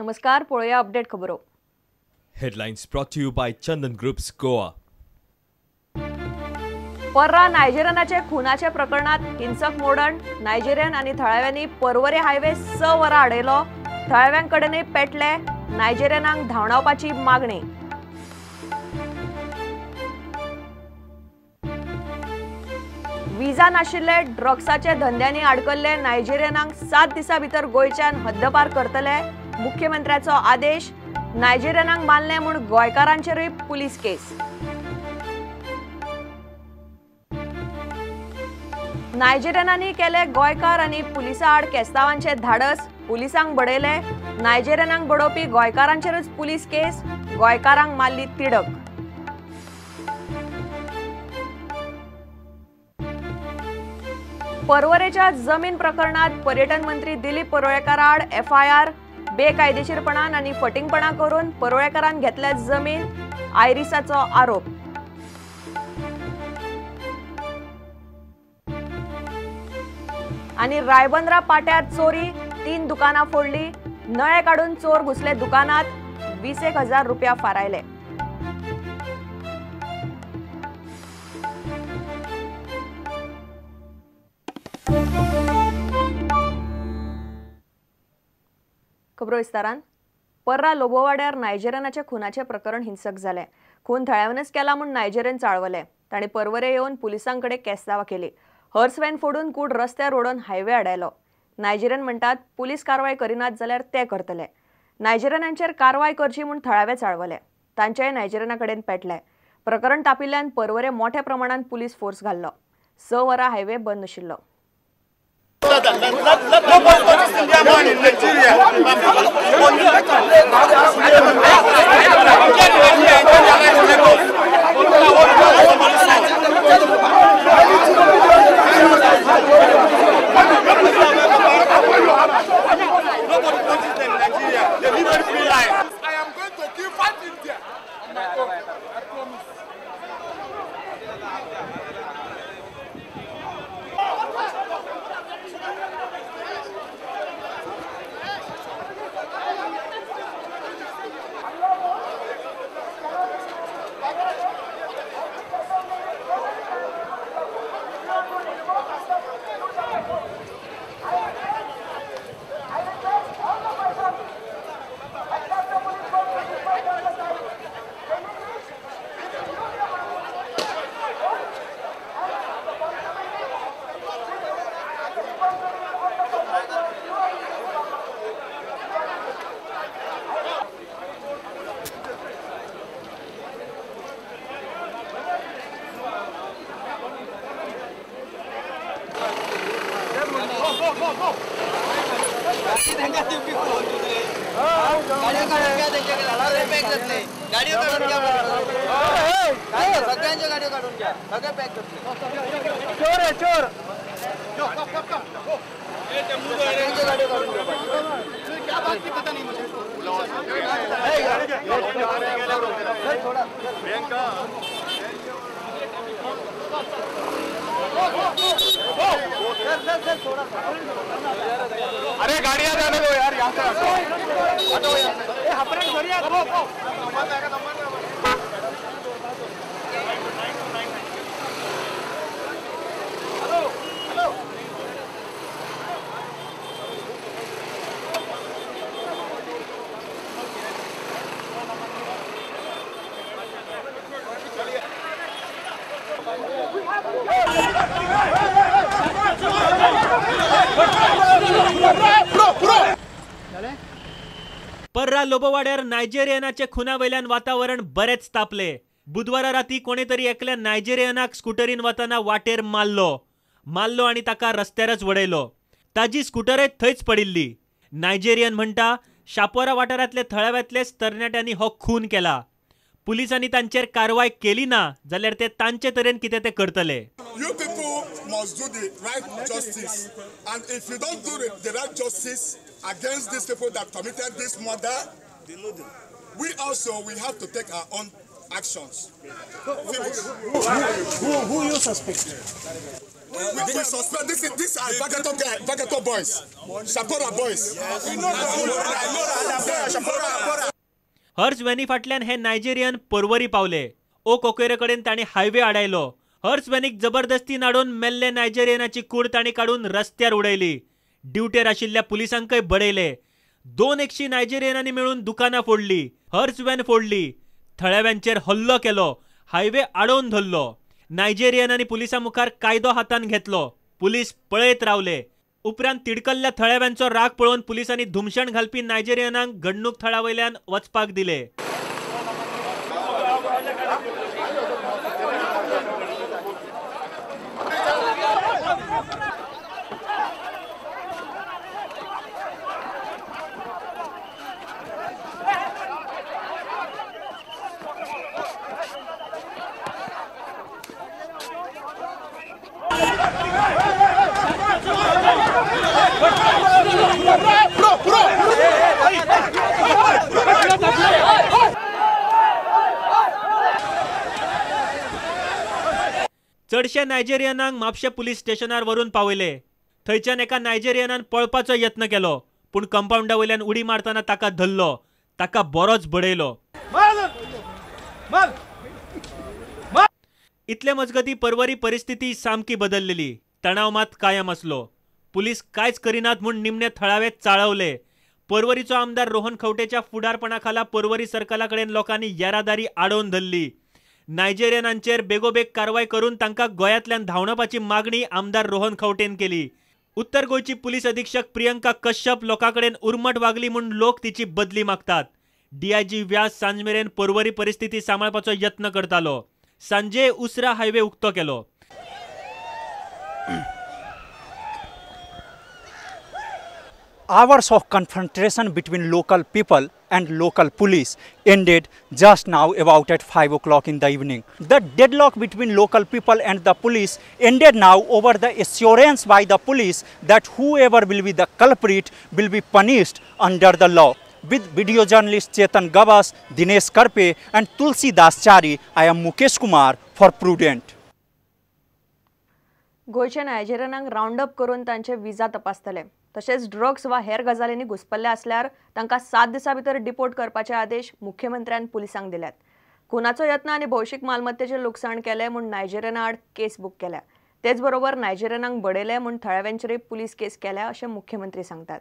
नमस्कार, पळोवया अपडेट खबरो. Headlines brought to you by Chandan Groups Goa. पर्रा नायजेरियनाचे खुनाच्या प्रकरणात हिंसक मोडण. नायजेरियन आनी थळाव्यांनी पर्वरे हायवे 6 वरां आडयलो. थळाव्यांकडेनय पेटले. नायजेरियनांक धांवडावपाची मागणी. विजा नाशिल्ले ड्रग्साच्या धंद्यांनी आडकल्ले नायजेरियनांक 7 दिसां भितर गोंयच्यान हद्दपार करतले. मुख्यमंत्र्याचो आदेश. नायजेरियनांक मारले म्हूण गोंयकारांचेरूय पुलीस केस. नायजेरियनांनी केले गोंयकार आनी पुलिसां आड केस्तावांचे धाडस. पुलिसांक बडयले. नायजेरियनांक बडोवपी गोंयकारांचेरूच पुलीस केस. गोंयकारांक मारली तिडक. पर्वरेच्या जमीन प्रकरणात पर्यटन मंत्री दिलीप परुळेकार आड एफआयआर. बेकायदेशीरपणान आनी फटिंगपणा करून परुळेकारान घेतल्या जमीन. आयरिसाचो आरोप. आनी रायबंद्रा पाट्यार चोरी. 3 दुकानां फोडली. नळे काडून चोर घुसले दुकानात. 21,000 रुपया फारायले. खबरो विस्तारान. पर्रा लोबोवाड्यार नायजेरियनाच्या खुनाचें प्रकरण हिंसक जालें. खून थळाव्यानच केला म्हूण नायजेरियन चाळवले. तांणी पर्वरे येवन पुलिसांकडे केस्तांवां केली. हर्स व्हॅन फोडून कूड रस्त्यार ओडून हायवे आडायलो. नायजेरियन म्हणटात पुलीस कारवाय करिनात जाल्यार ते करतले. नायजेरियनांचेर कारवाय करची म्हूण थळावे चाळवले. तांच्याय नायजेरियना कडेन पेटले. प्रकरण तापिल्ल्यान पर्वरे मोठ्या प्रमाणात पुलीस फोर्स घाल्लो. 6 वरां हायवे बंद आशिल्लो. I am going to kill 5 India on my own. I promise. चोर है चोर. क्या बात की पता नहीं मुझे. अरे गाड़ियां जाने दो यार, यहाँ से हटो यहाँ से. पर्रा लोबोवाड्यार नायजेरियनाचे खुना वयल्यान वातावरण बरेच तापले. बुधवारा राती कोणे तरी एकल्या नायजेरियनाक स्कुटरीन वतना वाटेर मारलो आनी ताका रस्त्यारच वडयलो. ताजी स्कुटरय थंयच पडिल्ली. नायजेरियन म्हणटा शापोरा वाठारांतले थळाव्यांतलेच तरणाट्यांनी हो खून केला. पुलिसांनी तांचेर कारवाय केली ना जाल्यार ते तांचे तरेन कितें ते करतले. You people must do the right justice, and if you don't do the right justice against these people that committed this murder, we also we have to take our own actions. Who you suspect? We suspect these are Vagator boys, Chapora boys. Hertz व्हॅनी फाटल्यान हे Nigerian Porvorim पावले. ओ कोकेरे कडेन तांणी highway आडायलो. Hers व्हॅनीक जबरदस्ती नाडून मेल्ले नायजेरियनाची कूड तांणी काडून रस्त्यार उडयली. ड्युटेर आशिल्ल्या पुलिसांकय बडयले. 200 नायजेरियनांनी मेळून दुकानां फोडली, हर्स व्हॅन फोडली, थळाव्यांचेर हल्लो केलो, हायवे आडोवन धरलो. नायजेरियनांनी पुलिसां मुखार कायदो हातान घेतलो. पुलीस पळयत रावले. उपरांत तिडकल्ल्या थळाव्यांचो राग पळोवन पुलिसांनी धुमशण घालपी नायजेरियनांक घडणूक थळा वयल्यान वचपाक दिले. चडशे नायजेरियनांक म्हापशें पुलीस स्टेशनार व्हरून पावयले. थंयच्यान एका नायजेरियनान पळपाचो यत्न केलो, पूण कंपाऊंडा वयल्यान उडी मारतना ताका धरलो. ताका बरोच बडयलो. इतले मजगती पर्वरी परिस्थिती सामकी बदललेली. तणाव मात कायम आसलो. पुलीस कांयच करिनात म्हूण निमणे थळावे चाळवले. पर्वरीचो आमदार रोहन खंवटेच्या फुडारपणाखाला पर्वरी सर्कला कडेन लोकांनी येरादारी आडोवन धरली. नायजेरियनांचेर बेगोबेग कारवाय करून तांकां गोंयांतल्यान धांवडावपाची मागणी आमदार रोहन खंवटेन केली. उत्तर गोंयची पुलीस अधीक्षक प्रियंका कश्यप लोकां कडेन उर्मट वागली म्हूण लोक तिची बदली मागतात. डीआयजी व्यास सांजमेरेन पर्वरी परिस्थिती सांबाळपाचो यत्न करतालो. सांजे उसरा हायवे उक्तो केलो. Hours of confrontation between local people and local police ended just now about at 5 o'clock in the evening. The deadlock between local people and the police ended now over the assurance by the police that whoever will be the culprit will be punished under the law. With video journalist Chetan Gavas, Dinesh Karpe and Tulsi Das Chari, I am Mukesh Kumar for Prudent. गोंयच्या नायजेरियनांक round up करून तांचे visa तपासतले. तशेंच drugs वा हेर गजालींनी घुसपल्ले आसल्यार तांकां 7 दिसां भितर डिपोर्ट करपाचे आदेश मुख्यमंत्र्यान पुलिसांक दिल्यात. खुनाचो यत्न आनी भौशीक मालमत्तेचें लुकसाण केलें म्हूण नायजेरियना आड केस बूक केल्या. तेच बरोबर नायजेरियनांक बडयले म्हूण थळाव्यांचेर पुलीस केस केल्या अशें मुख्यमंत्री सांगतात.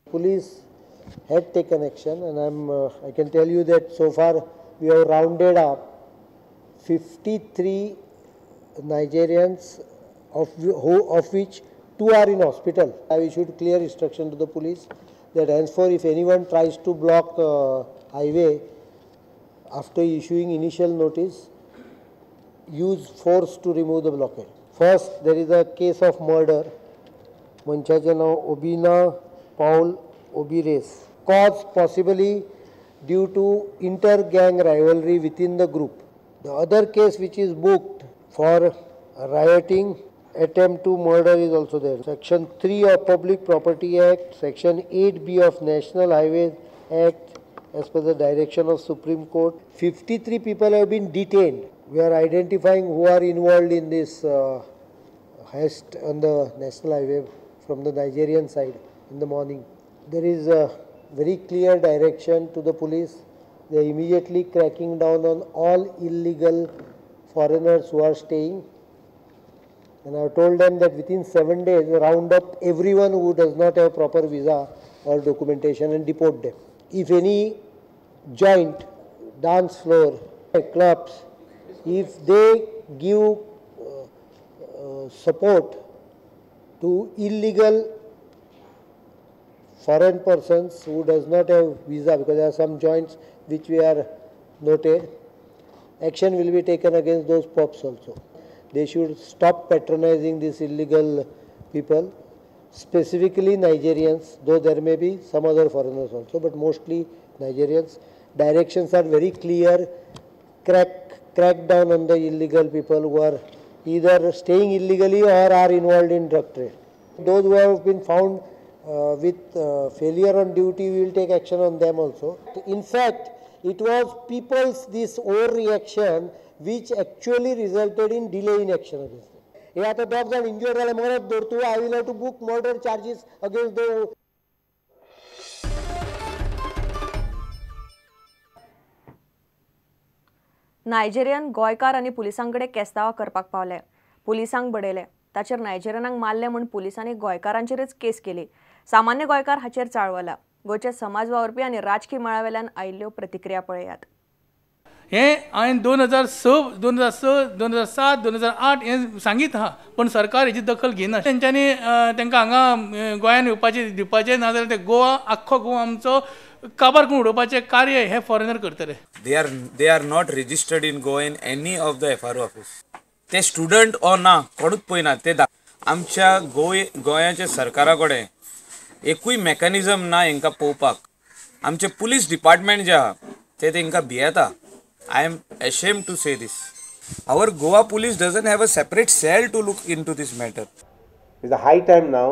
Police had taken action and I can tell you that so far we have rounded up 53 Nigerians, of which 2 are in hospital. I issued clear instruction to the police that henceforth if anyone tries to block highway after issuing initial notice, use force to remove the blockade. First, there is a case of murder. Manchache now Obina Paul Obires, caused possibly due to inter-gang rivalry within the group. The other case which is booked for rioting, attempt to murder is also there. Section 3 of Public Property Act, Section 8B of National Highways Act, as per the direction of Supreme Court. 53 people have been detained. We are identifying who are involved in this heist on the National Highway from the Nigerian side in the morning. There is a very clear direction to the police. They are immediately cracking down on all illegal foreigners who are staying. And I have told them that within 7 days, round up everyone who does not have proper visa or documentation and deport them. If any joint, dance floor, clubs, if they give support to illegal foreign persons who does not have visa, because there are some joints which we are noted, action will be taken against those pubs also. They should stop patronizing these illegal people, specifically Nigerians, though there may be some other foreigners also, but mostly Nigerians. Directions are very clear. Crack down on the illegal people who are either staying illegally or are involved in drug trade. Those who have been found with failure on duty, we will take action on them also. In fact, It was people's this over reaction which actually resulted in delay in action against them. हे आतां दोग जाण injured जाले मरत धर तूं, I will have to book murder charges against the. Nigerian गोंयकार आनी पुलिसां कडेन केस्तांवां करपाक पावले, पुलिसांक बडयले. ताचेर नायजेरियनांक मारले म्हूण पुलिसांनी गोंयकारांचेरच केस केली. सामान्य गोंयकार हाचेर चाळवला. गोंयचे समाज वावुरपी आनी राजकी मळावेल्यान आयिल्ल्यो प्रतिक्रिया पळयात. हें हांवें 2006, 2006, 2007, 2008 हें सांगीत आहा, पूण सरकार हेजी दखल घेयना. तेंच्यांनी तांकां हांगा गोंयान येवपाचें दिवपाचें ना जाल्यार ते गोवा आख्खो गोवा आमचो काबार करून उडोवपाचें कार्य हे फॉरेनर करतले. They are not registered in Goa in any of the FRO office. ते स्टुडंट ओ ना कोणूच पळयना. ते आमच्या गोंयाच्या सरकारा कडेन एकूय मेकॅनिजम ना हेंकां पळोवपाक. आमचे पुलीस डिपार्टमेंट जे आहा ते तेंकां भियेता. I am ashamed to say this. Our Goa police doesn't have a separate cell to look into this matter. It's a high time now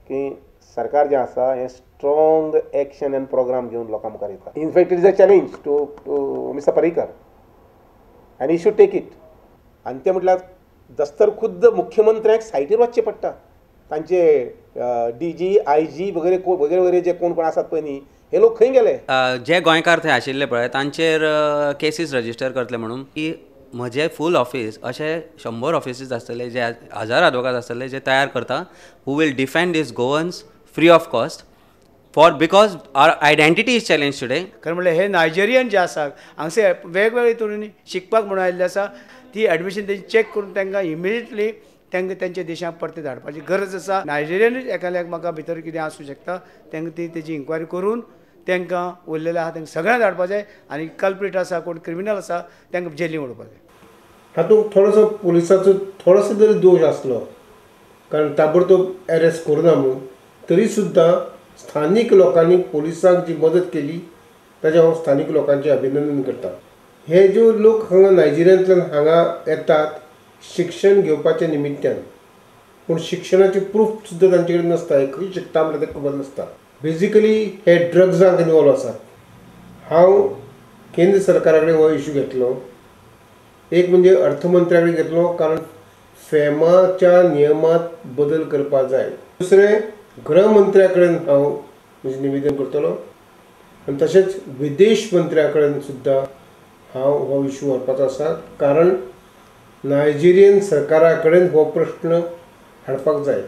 की सरकार जें आसा हें स्ट्रॉंग एक्शन एंड प्रोग्राम घेवन लोकां मुखार येता. In fact it is a challenge to Mister Parrikar and he should take it. आनी तें म्हटल्यार दस्तर खुद्द मुख्यमंत्र्यांक सायटीर वचचें पडटा. तांचे डी जी, आय जी वगैरे वगैरे वगैरे जे कोण कोण आसात पळय न्ही, हे लोक खंय गेले? जे गोंयकार थंय आशिल्ले पळय तांचेर केसीस रजिस्टर करतले म्हणून की म्हजें फूल ऑफीस अशे 100 ऑफिसीस आसतले, जे 1000 आदवोगाद आसतले जे तयार करता, who will defend these Goans free of cost for because our identity is challenge today. खरें म्हणल्यार हे नायजेरियन जे आसा हांगसर वेगवेगळे तरेन शिकपाक म्हणून आयिल्ले आसा, ती एडमिशन तेंची चॅक करून तांकां इमिडिएटली तांकां तेंच्या देशांत परते धाडपाची गरज आसा. नायजेरियनूच एकाद्याक म्हाका भितर कितें आसूं शकता, तांकां ती तेजी इन्क्वायरी करून तांकां उरलेलें आसा तांकां सगळ्यांक धाडपाक जाय आनी कल्प्रीट आसा कोण क्रिमिनल आसा तांकां जेलीन उडोवपाक जाय. हातूंत थोडोसो पुलिसाचो थोडोसो तरी दोश आसलो, कारण ताबडतोब एरेस्ट करुना म्हूण, तरी सुद्दां स्थानीक लोकांनी पुलिसांक जी मदत केली ताजें हांव स्थानीक लोकांचें अभिनंदन करता. हे ज्यो लोक हांगा नायजेरियांतल्यान हांगा येतात शिक्षण घेवपाच्या निमित्यान, पूण शिक्षणाची प्रूफ सुद्दां तांचे कडेन नासता, हे खंय शिकता म्हणल्यार तें खबर नासता. बेजिकली हे ड्रग्सांक इनवॉल्व आसात. हांव केंद्र सरकारा कडेन हो इशू घेतलो, एक म्हणजे अर्थमंत्र्या कडेन घेतलो, कारण फेमाच्या नियमांत बदल करपाक जाय. दुसरें गृहमंत्र्या कडेन हांव म्हजें निवेदन करतलो आनी तशेंच विदेश मंत्र्या कडेन सुद्दां हांव हो इशू व्हरपाचो आसा, कारण नायजेरियन सरकारा कडेन हो प्रश्न हाडपाक जाय.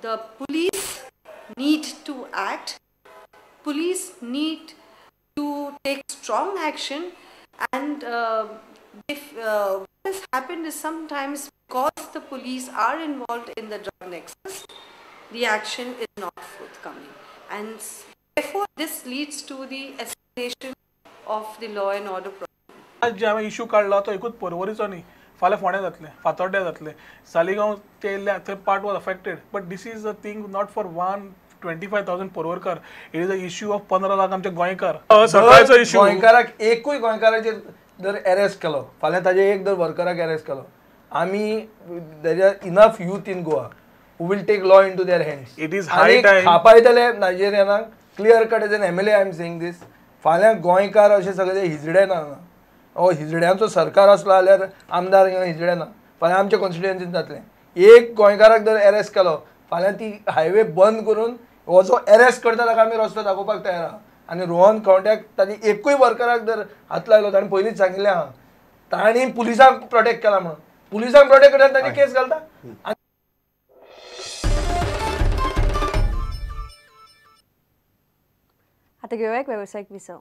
The police need to act. Police need to take strong action, and if what has happened is sometimes because the police are involved in the drug nexus, the action is not forthcoming, and therefore this leads to the escalation of the law and order problem. आज जे हांवें issue काडला तो एकूच पर्वरीचो न्ही, फाल्यां फोंड्या जातलें, फातोड्ड्या जातलें, सालिगांव ते थंय part was affected. But this is a thing not for 125,000 Porvorimkar, it is a issue of 15 lakh आमचे गोंयकार. सकाळचो इशू गोंयकाराक एकूय गोंयकाराचेर जर एरेस्ट केलो फाल्यां ताजे एक जर वर्कराक एरेस्ट केलो, आमी there are enough youth in Goa who will take law into their hands. It is high time. खापायतले नायजेरियनाक clear cut as an MLA I am saying this. फाल्यां गोंयकार अशे सगळे हिजडे ना, हो हिजड्यांचो सरकार आसलो जाल्यार आमदार हिजडे ना, फाल्यां आमच्या कॉन्स्टिट्युएन्सीन जातलें. एक गोंयकाराक जर एरेस्ट केलो फाल्यां ती हायवे बंद करून हो जो एरेस्ट करता ताका आमी रस्तो दाखोवपाक तयार आहा. आनी रोहन खंवट्याक ताणी एकूय वर्कराक जर हात लायलो, ताणें पयलींच सांगिल्लें आहा तांणी पुलिसांक प्रोटेक्ट केला म्हणून, पुलिसांक प्रोटेक्ट करता ताणी केस घालता. आता घेऊया एक व्यावसायिक विसव.